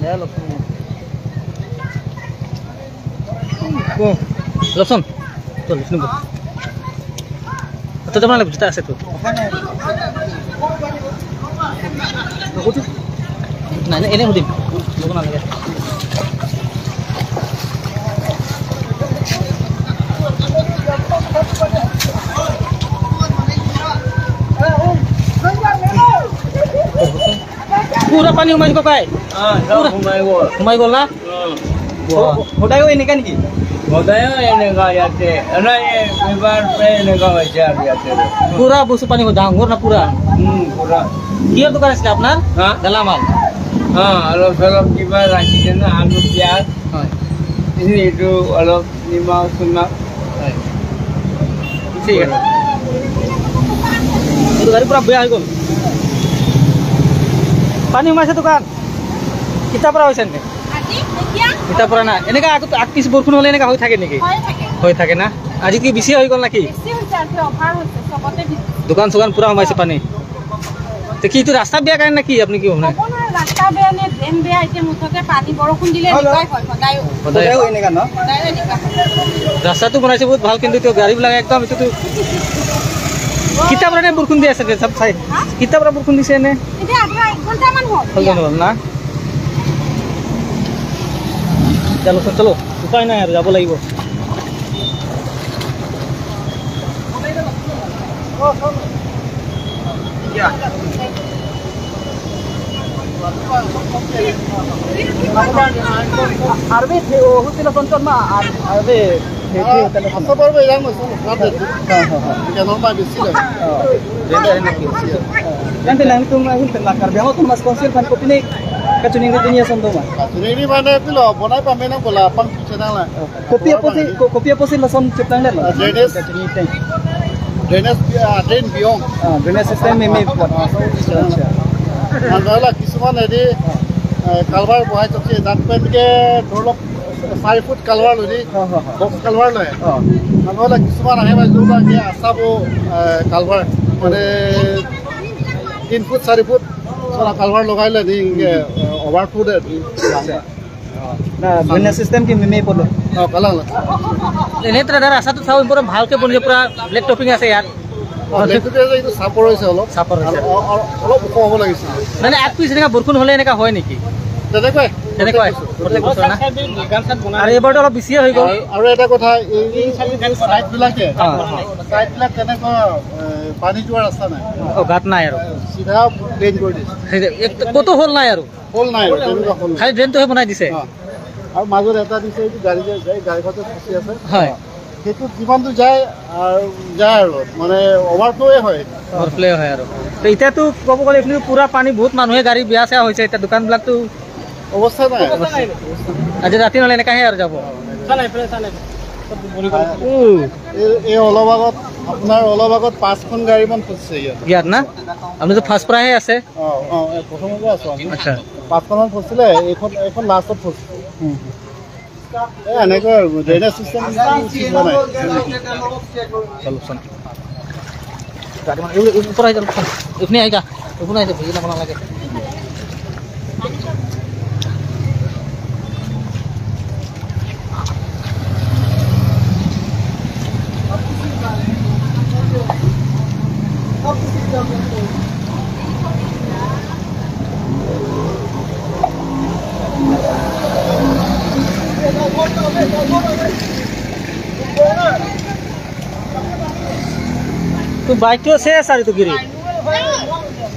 বেয়া লক্ষণ। লপচন চল শুনিব তো যাব নালাগে, জোতা আছে তো। নাই নাই, এনেই সুধিম, ল'ব নালাগে। পুৰা পানী সোমাইছে ককাই, সোমাই গ'ল না? সদায়ো এনেকা নেকি? সদায়ো এনেকা ইয়াতে, এবাৰ এনেকা হৈছে আৰু ইয়াতে পুৰা বস্তু পানী ডাঙৰ না পুৰা। পুৰা। কিহৰ দোকান আছিলে আপোনাৰ? গেলামাল। অলপ চলপ কিবা ৰাখিছে না, আলু পিঁয়াজ, এইটো অলপ নিমখ চিমখ। হয়, ঠিক আছে। এইটো গাড়ী পুৰা বেয়া হৈ গ'ল, পানী সোমাইছে দোকান। কেতিয়াৰ পৰা হৈছে? কেতিয়াৰ পৰা না এনেকা আগ পিছ বৰষুণ হ'লে এনেকা হৈ থাকে নেকি? হৈ থাকে না? আজি কি বেছি হৈ গ'ল নেকি? দোকান চোকান পুৰা সোমাইছে পানী। কি এইটো ৰাস্তা বেয়া কাৰণে নেকি? আপুনি কি ভাবে? ৰাস্তা বেয়া নে ড্ৰেইন বেয়া? এতিয়া মুঠতে পানী বৰষুণ দিলে এনেকুৱাই হয় সদায়। সদায় এনেকা ন? ৰাস্তাটো বনাইছে বহুত ভাল, কিন্তু এতিয়া গাড়ীবিলাক একদম এইটোতো কেতিয়াৰ পৰা বৰষুণ দি আছে চব চাই? কেতিয়াৰ পৰা বৰষুণ দিছে এনে? এতিয়া আধা এক ঘণ্টামান হ'ল। হ'ল না? চলো চলো, উপায় নাই আৰু যাব লাগিব। আৰবি হোটেল সন্তন মা আৰবি কিছুমান হেৰি কালভাৰ বহাই থৈছে, তাত এনেকৈ ধৰি লওক 4 ফুট কালভাৰ লৈ বক্স কালভাৰ লয়। নহ'লে কিছুমান আহে যোনবিলাক আচাব কালভাৰ মানে 3 ফুট 4 ফুট কালভাৰ লগাই লয়, অভাৰ ফুট। এনেই ৰাস্তাটো চাওঁ পুৰা ভালকৈ বনিছে, পুৰা ব্লেক টপিং আছে ইয়াত। চাপৰ হৈছে, অলপ চাপৰ হৈছে, অলপ ওখ হ'ব লাগিছিল। মানে আগ পিছ এনেকুৱা বৰষুণ হ'লে এনেকুৱা হয় নেকি? তেনেকুৱাই তেনেকুৱাই প্ৰত্যেক বছৰ না? আৰু এইবাৰতো অলপ বেছিয়ে হৈ গ'ল। আৰু এটা কথা, এই ছাইডবিলাকে ছাইডবিলাক তেনেকুৱা পানী যোৱাৰ ৰাস্তা নাই, গাঁত নাই আৰু চিধা ড্ৰেইন কৰি দিছে, ক'তো হ'ল নাই আৰু হ'ল নাই, তেনেকুৱা হ'ল, খালি ড্ৰেইনটোহে বনাই দিছে। আৰু মাজত এটা দিছে, এইটো গাড়ী যে যায়, গাড়ীখনতে ফচি আছে, হয়, সেইটোত যিমানটো যায় আৰু যায় আৰু মানে অভাৰফ্ল'য়ে হয়, অভাৰফ্ল' হয় আৰু। তো এতিয়াতো ক'ব গ'লে এইখিনি পুৰা পানী, বহুত মানুহে গাড়ী বেয়া চেয়া হৈছে, এতিয়া দোকানবিলাকতো অৱস্থা নাই। আজি ৰাতি নহ'লে এনেকাহে আৰু যাব। এই অলপ আগত আপোনাৰ অলপ আগত 5খন গাড়ীমান ফচিছে ইয়াত। ইয়াত না? আপুনিতো ফাৰ্ষ্ট পৰাহে আছে? অঁ অঁ, প্ৰথমৰ পৰা আছোঁ আমি। আচ্ছা, 5খনমান ফচিলে, এইখন লাষ্টত ফচিছে। এই এনেকৈ আৰু ড্ৰেইনেজ চিষ্টেম ঠিক হোৱা নাই। চলকচোন ওপৰ আহি যাওক, এইখিনি আহি যা, এইখিনি আহি যা, ভিজি ল'ব নালাগে। তো বাইকটো শেষ আৰু তো গিৰি,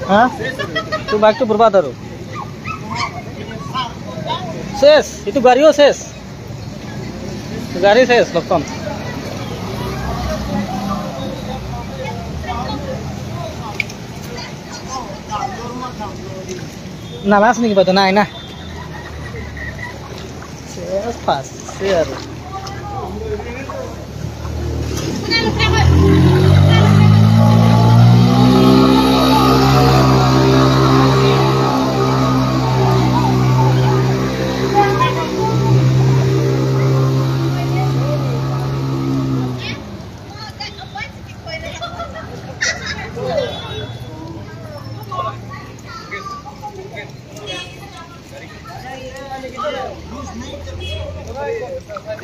হা তো বাইকটো বৰবাদ আৰু শেষ, এইটো গাড়ীও শেষ, গাড়ী শেষ লক্ষণ। নালা আছে নেকি? নাই না, শেষ ফাঁচছে আৰু।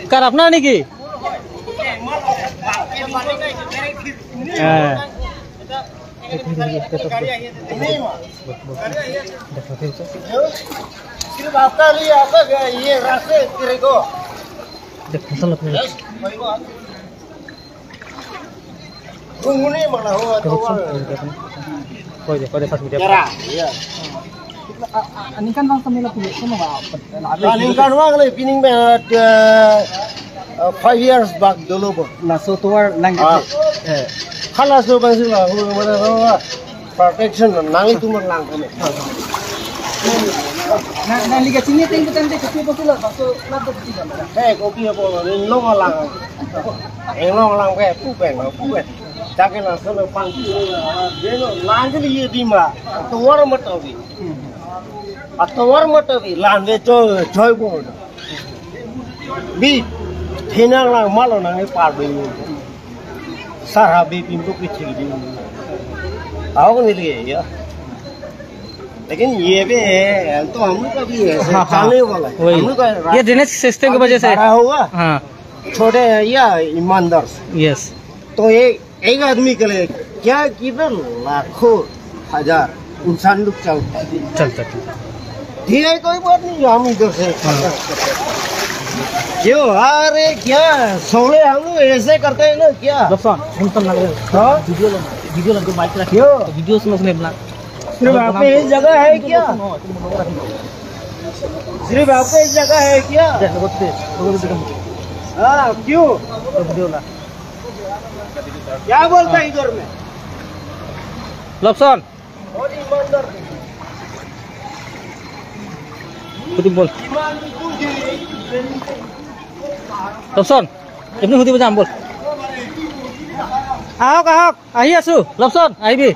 কাৰ আপোনাৰ নেকি? 5 years back dolo naso towar language khalas do bansi la protection nangi tumar lang kome na na liga chini teng teng te kopi botula baso la do ti ba eh kopi bo long lang long lang ke pu pen pu pen take na so pang de lang li di ma towar matawi a towar matawi lang de cho choi bo bi थेना lang malo nang par be सारा B पिंपो की ठीक दी आओ नहीं लिए यार। लेकिन ये भी है तो हम लोग का भी है चलने वाला है हम लोग का ये ड्रेनेज सिस्टम की वजह से होगा। हाँ छोटे या ईमानदार यस तो ये एक आदमी के लिए क्या कितना लाखों हजार इंसान लोग चलता चलता ठीक है कोई बात नहीं हम इधर से क्यों अरे क्या सोले हम लोग ऐसे करते हैं ना क्या वीडियो वीडियो बाइक क्यों वीडियो सुनो सिर्फ आपके इस जगह है क्या? सिर्फ आपके इस जगह है क्या? हाँ क्यों क्या बोलता है इधर में लपसन बोल লপচন এমনি সুধিব যাম বল আহক আহক আহি আছো লপচন আহিবি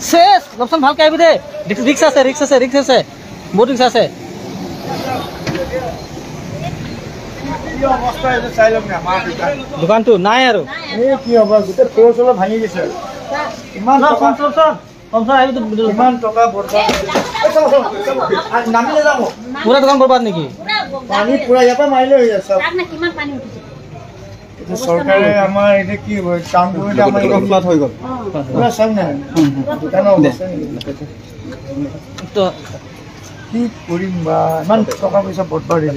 শেষ লপচন ভালকে আহিবি দেই ৰিক্স আছে ৰিক্স আছে ৰিক্স আছে বহুত ৰিক্স আছে দোকানটো নাই আৰু কি হ'ব গোটেই ফ্ল'ৰ চলৰ ভাঙি গৈছে ইমান ইমান টকা বৰবাদ নামিলে যাব পুৰা দোকান বৰবাদ নেকি পানী পুৰা ইয়াৰ পৰা মাৰিলে হৈ আছে চৰকাৰে আমাৰ এতিয়া কি হয় কাম কৰোঁতে আমাৰ ফ্লাড হৈ গ'ল পুৰা চাওক না দোকানৰ অৱস্থা কি কৰিম বা ইমান টকা পইচা বৰবাদ হৈ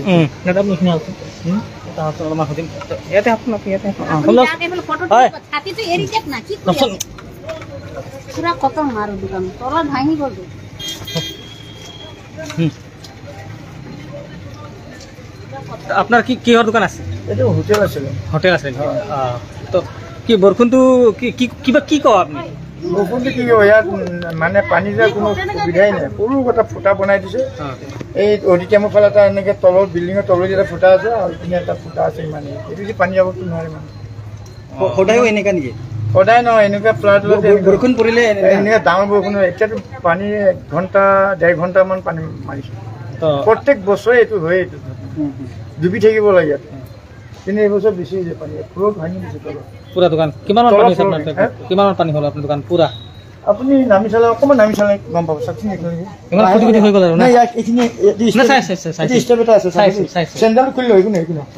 আপনাৰ কি কিহৰ দোকান আছে? এইটো হোটেল আছিলে। হোটেল আছে তো কি বৰষুণটো কি কিবা কি কওঁ আপুনি? বৰষুণটো কি কয় ইয়াত মানে পানী যোৱাৰ কোনো সুবিধাই নাই। সৰু এটা ফুটা বনাই দিছে এই অডিটিয়ামৰ ফালে এটা এনেকৈ তলত বিল্ডিঙৰ তলত এটা ফুটা আছে আৰু ইপিনে এটা ফুটা আছে ইমানেই। এইটো দি পানী যাবতো নোৱাৰে মানে। সদায়ো এনেকুৱা নেকি? সদায় নহয়, এনেকুৱা ফ্লাড বৰষুণ পৰিলে এনেকুৱা ডাঙৰ বৰষুণ হয়। এতিয়াতো পানী 1 ঘণ্টা 1.5 ঘণ্টামান পানী মাৰিছে। প্ৰত্যেক বছৰে এইটো হয়ে, এইটো ডুবি থাকিব লাগে ইয়াত। কিন্তু এইবছৰ বেছি হৈছে পানী, ফ্ল'ৰ ভাঙি দিছে তলত। পুৰা দোকান কিমান মান পানী হৈছে আপোনাৰ? কিমান মান পানী হ'ল আপোনাৰ দোকান পুৰা? আপুনি নামি চালে অকণমান নামি চালে গম পাব। চাওকচোন এইখিনি ইমান খুটি খুটি হৈ গ'ল আৰু নাই ইয়াত এইখিনি ষ্টেপ এটা আছে। চেণ্ডেল খুলি লয়, একো নহয় একো নহয়।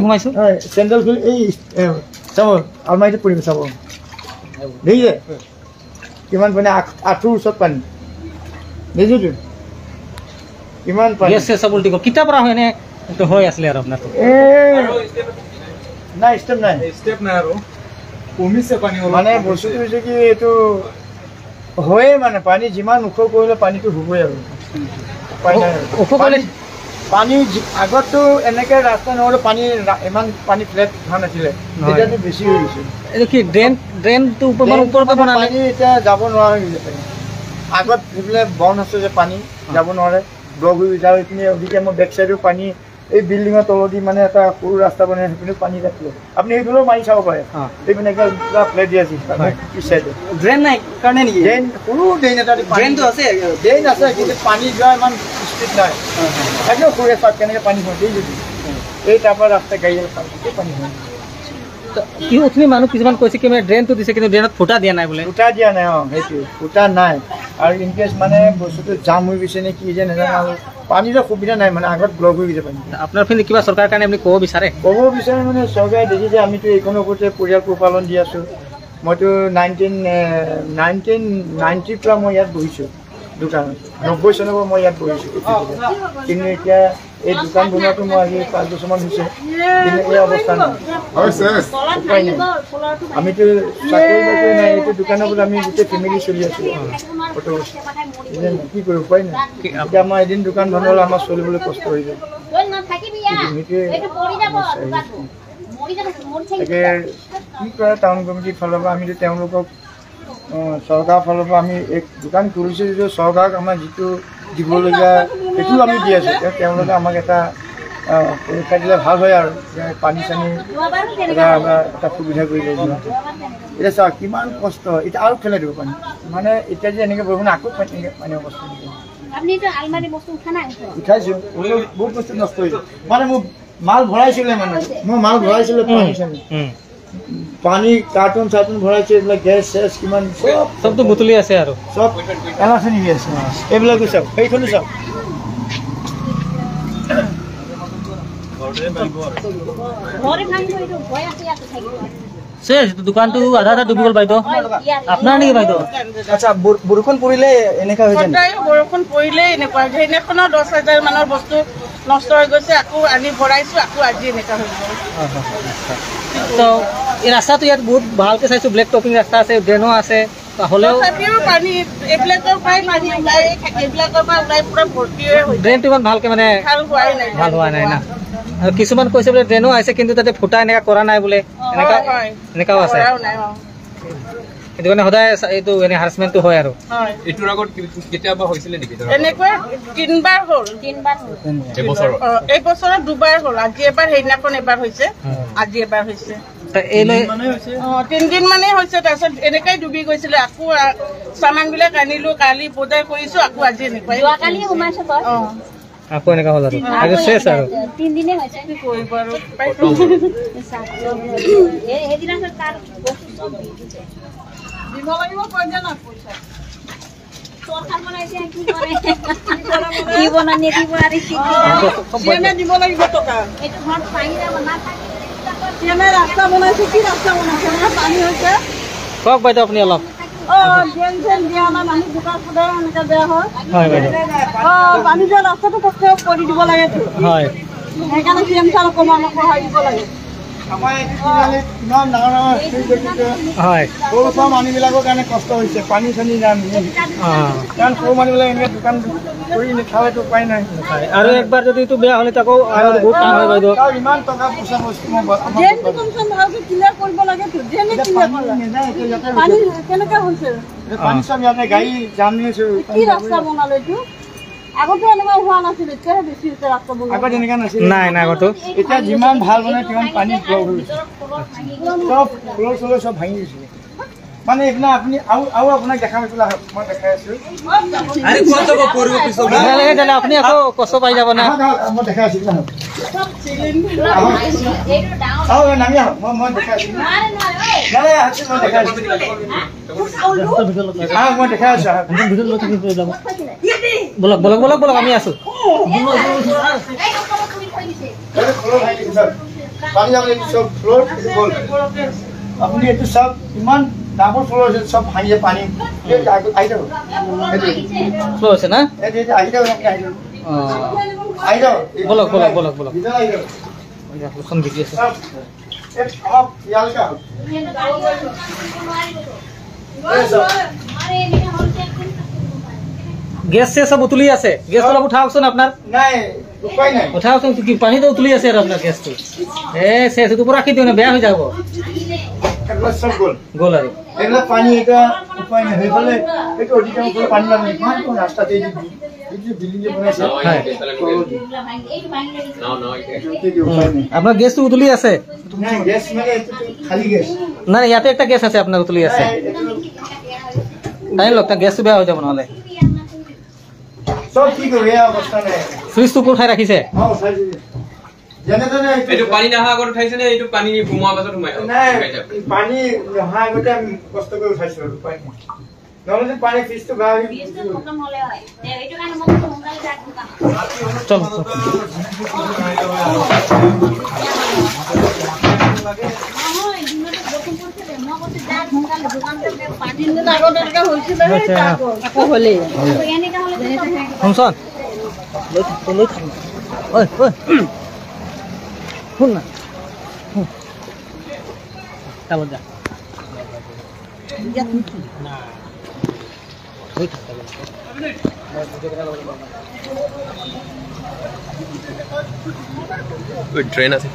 সোমাইছোঁ হয়, চেণ্ডেল খুলি এই চাব আলমাৰিটো পৰিব চাব। দেখিছে কিমান পানী, আঁঠুৰ ওচৰত পানী দেখিছোঁ কিমান পানী। কেতিয়াৰ পৰা হয় এনে হৈ আছিলে আৰু আপোনাৰ? নাই ষ্টেপ নাই, ষ্টেপ নাই আৰু কমিছে পানী মানে বস্তুটো হৈছে কি এইটো হয়ে মানে পানী যিমান ওখ কৰিলে পানীটো হ'বই আৰু। পানী আগততো এনেকৈ ৰাস্তা নহ'লে পানী ইমান পানী ফ্লেট হোৱা নাছিলে, এতিয়াতো বেছি হৈ গৈছে। এইটো কি ড্ৰেইন, ড্ৰেইনটো ওপৰৰ পৰা বনালে পানী এতিয়া যাব নোৱাৰা হৈ গৈছে। পানী আগত সেইফালে বন আছে যে পানী যাব নোৱাৰে, ব্লক হৈ গৈছে। আৰু এইপিনে অডিটিয়ামৰ বেক চাইডেও পানী এই বিল্ডিঙৰ তলেদি মানে এটা সৰু ৰাস্তা বনাই সেইপিনে পানী ৰাখিলে আপুনি সেইফালেও মাৰি চাব পাৰে। এইপিনে পুৰা ফ্লেট দি আছে পিছ চাইডে। ড্ৰেইন নাই কাৰণে নেকি? ড্ৰেইন সৰু ড্ৰেইন এটা ড্ৰেইনটো আছে, ড্ৰেইন আছে কিন্তু পানী যোৱা ইমান স্পীড নাই। একদম সৰু চাওক কেনেকৈ পানী হয় দেই। যদি এই তাৰপৰা ৰাস্তা গাড়ী পানী গোটেই পানী হয়। কি উঠনি মানুহ কিছুমান কৈছে কি মানে ড্ৰেইনটো দিছে কিন্তু ড্ৰেইনত ফুটা দিয়া নাই বোলে। ফুটা দিয়া নাই। অঁ, সেইটোৱে ফুটা নাই। আৰু ইনকেছ মানে বস্তুটো জাম হৈ গৈছে নে কি যে নাজানো, আৰু পানীৰো সুবিধা নাই, মানে আগত ব্লক হৈ গৈছে পানী। আপোনাৰ ফিল্ড কিবা চৰকাৰৰ কাৰণে আপুনি ক'ব বিচাৰে? ক'ব বিচাৰে মানে চৰকাৰে দেখিছে আমিতো এইখনৰ ওপৰতে পৰিয়াল পোহপালন দি আছোঁ। মইতো 1990ৰ পৰা মই ইয়াত বহিছোঁ দোকানত, 90 চনৰ পৰা মই ইয়াত বহিছোঁ। কিন্তু এতিয়া এই দোকান বনোৱাটো মই আজি 5 বছৰমান হৈছে, কিন্তু এই অৱস্থা নাই, উপায় নাই। আমিতো চাকৰি বাকৰি নাই, এইটো দোকানৰ পৰা আমি গোটেই ফেমিলি চলি আছোঁ। কি কৰোঁ, উপায় নাই। এতিয়া আমাৰ এদিন দোকান বন্ধ হ'লে আমাৰ চলিবলৈ কষ্ট হৈ যায়। সেইটোৱে তাকে কি কৰে টাউন কমিটিৰ ফালৰ পৰা, আমিতো তেওঁলোকক চৰকাৰৰ ফালৰ পৰা আমি এক দোকান খুলিছোঁ যদিও চৰকাৰক আমাৰ যিটো দিবলগীয়া সেইটোও আমি দি আছোঁ। তেওঁলোকে আমাক এটা পৰীক্ষা দিলে ভাল হয় আৰু যে পানী চানী এটা এটা সুবিধা কৰি দিয়ে। এতিয়া চাওক কিমান কষ্ট, এতিয়া আৰু খেলাই দিব পানী, মানে এতিয়া যে এনেকৈ বৰষুণ আকৌ পানী অৱস্থা উঠাইছোঁ, বহুত বস্তু নষ্ট হৈছে। মানে মোৰ মাল ভৰাইছিলে, মানে মই মাল ভৰাইছিলে পানী চানী, পানী কাৰ্টুন চাৰ্টুন ভৰাইছে, এইবিলাক গেছ চেছ কিমান চব চবতো বুটলি আছে আৰু চব এলাচনি হৈ আছে। এইবিলাকো চাওক, সেইখনো চাওক। দোকানটো আধা আধা ডুবি গ'ল বাইদেউ। আপোনাৰ নেকি বাইদেউ? আচ্ছা, বৰষুণ পৰিলে এনেকুৱা হৈ যায়? বৰষুণ পৰিলে এনেকুৱা, সেইদিনাখনৰ 10,000 মানৰ বস্তু নষ্ট হৈ গৈছে, আকৌ আনি ভৰাইছোঁ, আকৌ আজি এনেকুৱা হৈ গ'ল। তো এই ৰাস্তাটো ইয়াত বহুত ভালকৈ চাইছোঁ, ব্লেক টপিং ৰাস্তা আছে, ড্ৰেইনো আছে, হ'লেও তথাপিও পানী এইবিলাকৰ পৰাই পানী ওলাই থাকে, এইবিলাকৰ পৰা ওলাই পুৰা ভৰ্তি হৈ যায়। ড্ৰেইনটো ইমান ভালকৈ মানে ভাল হোৱা নাই না। আৰু কিছুমান কৈছে বোলে ড্ৰেইনো আহিছে কিন্তু তাতে ফুটা এনেকুৱা কৰা নাই বোলে, এনেকুৱা এনেকুৱাও আছে। সেইটো কাৰণে সদায় এইটো এনে হাৰাচমেণ্টটো হয় আৰু। এইটোৰ আগত কেতিয়াবা হৈছিলে নেকি? এনেকুৱা তিনিবাৰ হ'ল, এই বছৰত দুবাৰ হ'ল, আজি এবাৰ, সেইদিনাখন এবাৰ হৈছে, আজি এবাৰ হৈছে। 3 দিন মানেই হৈছে। তাৰপিছত এনেকাই ডুবি গৈছিলে, আকৌ চামান বিলাক আনিলো, কালি বজাৰ কৰিছো, আকৌ আজি এনেকুৱাই আকৌ এনেকুৱা হ'ল আৰু আৰু শেষ আৰু 3 দিনে হৈছে। কি কৰিব আৰু, দিব লাগিব পইচা না পইচা দিব লাগিব টকা। ৰাস্তা বনাইছে, কি ৰাস্তা বনাইছে, পানী হৈছে। কওক বাইদেউ আপুনি অলপ। ড্ৰেইন চেন দিয়া নাই, মানুহ দোকান সদায় এনেকৈ বেয়া হয়। পানী যোৱা ৰাস্তাটো কৰি দিব লাগে, সেইকাৰণে চি এম ছাৰ অকণমান আমাক সহায় দিব লাগে। আমাৰ ইমান ডাঙৰ ডাঙৰ সৰু সুৰা মানুহবিলাকৰ কাৰণে কষ্ট হৈছে, পানী চানী যাম, কাৰণ সৰু মানুহবিলাক এনেকৈ দোকান কৰি নাখালেতো উপায় নাই। আৰু একবাৰ যদি এইটো বেয়া হ'লে আকৌ আৰু বহুত টান হয় বাইদেউ। ইমান টকা পইচা বস্তু পানী চব ইয়াতে গাড়ী জাম নিছো। কি ৰাস্তা বনালে এইটো? আগতে এনেকুৱা হোৱা নাছিল, এতিয়াহে বেছি হৈছে ৰাস্তা বনোৱা। আগত এনেকুৱা নাছিল। নাই নাই, আগতো এতিয়া যিমান ভাল বনাই সিমান পানী ব্লক হৈ গৈছে, চব ফ্ল'ৰ চলৰ চব ভাঙি গৈছে। মানে এইপিনে আপুনি আৰু আৰু আপোনাক দেখাম, এইফালে মই দেখাই আছোঁ। আপুনি আকৌ কষ্ট পাই যাব না। মই দেখাই আছোঁ, নামি আহক, মই দেখাই আছোঁ। মই দেখাই আছোঁ, মই দেখাই আছোঁ। বলক বলক বলক বলক, আমি আছোঁ। আপুনি এইটো চাওক, ইমান ডাঙৰ ফ্ল'ৰ আছে, চব ভাঙিছে পানী। আহি যাব, ফ্ল'ৰ আছে না, আহি যাব, আপুনি আহি যাব, আহি যাব। বলক বলক বলক বলক, আহি যাব। ভিজি আছে। ইয়ালৈকে আহক। গেছ চেছ সব উতলি আছে, গেছ অলপ উঠাওকচোন আপোনাৰ। নাই, উপায় নাই, উঠাওকচোন, কি পানীটো উতলি আছে আৰু আপোনাৰ গেছটো। এ চেছ, এইটো পুৰা ৰাখি দিওঁ না, বেয়া হৈ যাব। এইবিলাক চব গ'ল গ'ল আৰু এইবিলাক পানী, এতিয়া উপায় নাই। সেইফালে এইটো অধিকাংশ পানী লাগে, ইমান কম ৰাস্তাতে এইটো বিল্ডিং যে বনাইছে, আপোনাৰ গেছটো উতলি আছে। নাই গেছ মানে এইটো খালী গেছ নাই, ইয়াতে একটা গেছ আছে আপোনাৰ উতলি আছে। নাই লওক, গেছটো বেয়া হৈ যাব নহ'লে। চব কি কৰিব, এয়া অৱস্থা নাই। ফ্ৰিজটো ওপৰত উঠাই ৰাখিছে? অঁ, উঠাই দিছে। যেনে তেনে এইটো পানী নহা আগত উঠাইছে নে এইটো পানী সোমোৱাৰ পাছত সোমাই? নাই, পানী নহা আগতে আমি কষ্ট কৰি উঠাইছো আৰু পানী নহ'লে পানী ফিজটো বেয়া হৈ চল। শুনচোন, লৈ থাক, লৈ থাক। ঐ ঐ শুন না, তালত যা। লৈ থাক। ট্ৰেইন আছে।